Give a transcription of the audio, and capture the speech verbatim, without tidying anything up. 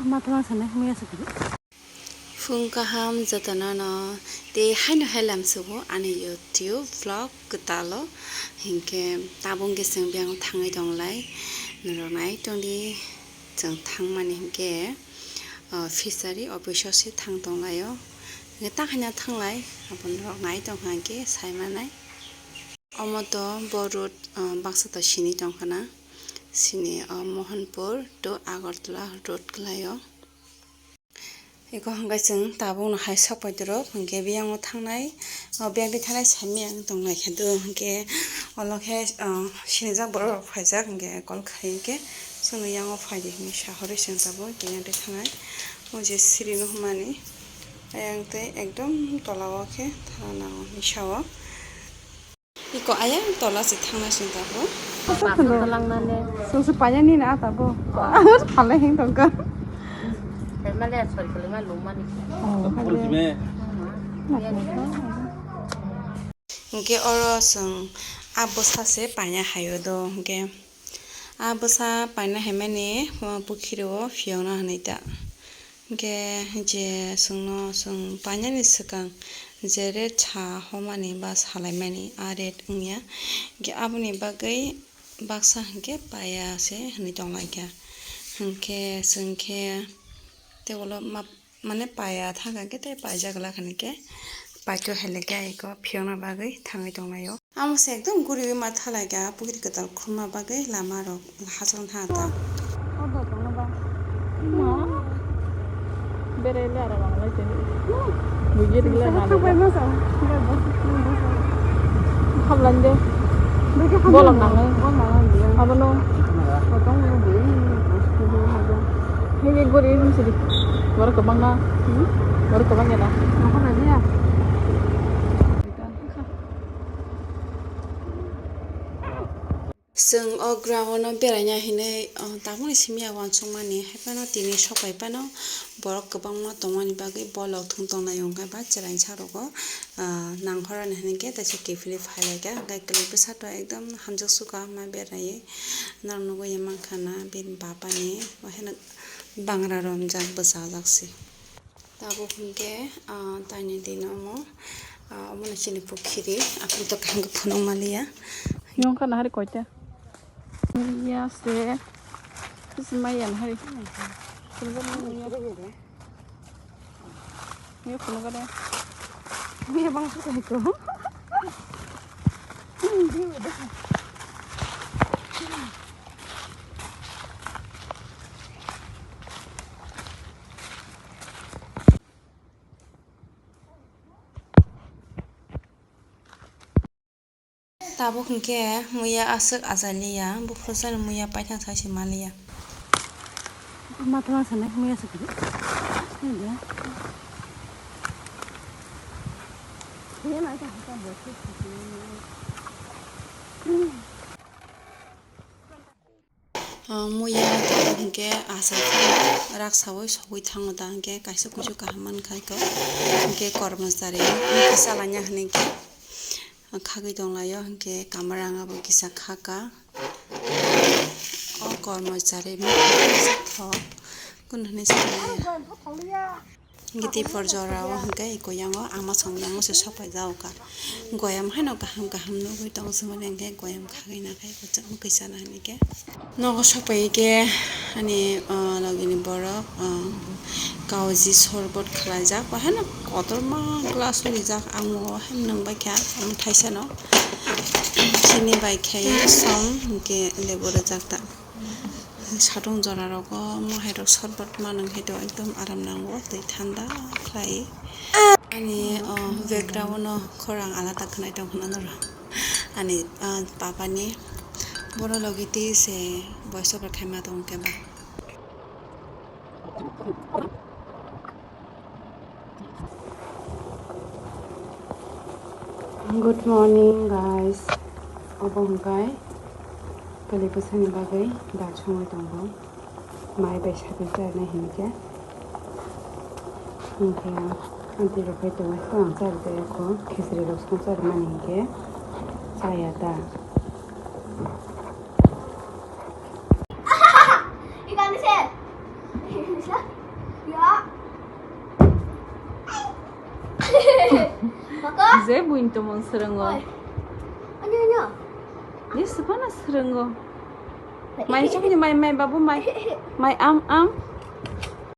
Matwma sanai hwnwi asa kiri. Phung kaham jotono no tei haino hai lamsogo ani YouTube vlog kwtalo, hinkhe tabuk hwnkhe chwng biyang thangwi tonglai, norok nai tongdi chwng thangmani hinkhe, o, fishery office o se thang tonglaio, hinkhe ta haino thanglai abo norok nai tongkha hinkhe saimanai. Omo to bo road, o, baksa to sini tongkhana, sini, o, Mohanpur to Agartala road kwlaio. Eko hwnkhe chwng tabukno hai sok pai toro, hwnkhe biyang o thangnai, o biyang twi thangnai saimya wng tongnaikhe do, hwnkhe olo khe, ah, sinijak borok rok phaijak, hwnkhe call khai khe chwngno yang o phaidi hinwi sahorwi chwng tabuk biyang twi thangnai. O je siri no hwnmani, ayang tei ekdom tola o khe thana nango hinwi sa o. Iko ayang tola se thangna sing tabuk. Bus o kwlwng. Sung se panya nini ata bo. Phalai hing tongkha. Hemale sori kwlwng ma lung mani. Oh, hade. Hinkhe oro chwng a bwsa se paina hai o do, hinkhe a bwsa paina haimani, o, pukhiri o phiyokna hinwi ta. Hinkhe je chwngno chwng painani swkang je rate sa homani ba salaimani a rate wngya. Hinkhe aboni bagwi baksa hinkhe paiya se hinwi tonglaikha. Hinkhe chwng khe tei ulo ma-, mane paiya thangkha khe tei paijak glak hinwi khe paito hai khe eko phiyokna bagwi thangwi tonglaio. Amo se ekdom guriwi ma thalaikha, pukhiri kwtal khulma bagwi lama rok hachal tha ta. Obo tongno ba. Ma. Berai le aro bang lai tini. Buji ri le na le. Khablande. Bolong nango. Abono. Hini guri hini sidi. Borok kwbangma. Borok kwbang ya da. Chwng o ground o beraina hinwi, o, tabukni simi ya uansukmani, haiphano tini sokai phano borok kwbangma tongmani bagwi bolok thung tongnai, hwnkhe ba chwraisa rogo, ah, nangkhorani hinwi khe teisa kiphilwi phailaikha, hwnkhe kwlwi bwsa to ekdom hamjak suka ma beraiwi norok nugwi mankha na bini bapani, o haino bangra romjak bwchajak se. Tabuk hinkhe, ah, taini dino omo, ah, omo no chini pukhiri, aphuru to kaham khe phunuk maliya. Yong kha nahari koita? Ya se, kisi maya nahari. Phunuk maliya. Yo phunuk maliya. Maya bang phunuk ko. Tabuk hinkhe muiya aswk achai liya, buphuru chani muiya paithak sai se ma liya. Matwma sanai muiya se kiri. Ah, muiya tabuk hinkhe asa phano raksaui sogui thango da hinkhe kaisa kuisu kaham mankha iko hinkhe kormochari kisa laina hinwi khe khagwi tonglaio hinkhe kamarang abo kisa khaka o kormochari kisa thok kunu hinwi sa laio. Giti por jora o hwnkhe iko yango ama song yango se sopai jago ka. Goyam haino kaham kaham nugui tongo se mani hwnkhe goyam khagwi nakhai kwchangma kisa na hinwi khe. Nogo sopai khe ani, ah, logini borok, ah, kauji sorbot khlaijak, ba haino kotorma glass o rijak, ang o haino nwng bai kha, omo thaisa no chini bai khe som hwnkhe lebu rijak ta. Satung jora rogo mohai rok sorbot manwng hai to ekdom aram nango, twi thanda khlai. Ani, o, background no khorang alada khwnai tong khna norok. Ani, o, papa ni bono logi twi se voice over khaima tong khe ba. Good morning, guys. Obo hwnkhe kwlwi bwsani bagwi dal songwi tongo. Mai bai sakhe charnai hinkhe. Hinkhe aunty rok bai tongo, ang charjaya kho, khichri rok song charmani hinkhe chaya ta. Ikan di sel. Ya. Maka. Je buin tomon serengo. Oi. Anyo, anyo. Ye sepana serengo. Mai chakni mai, mai babu mai. Mai am, am.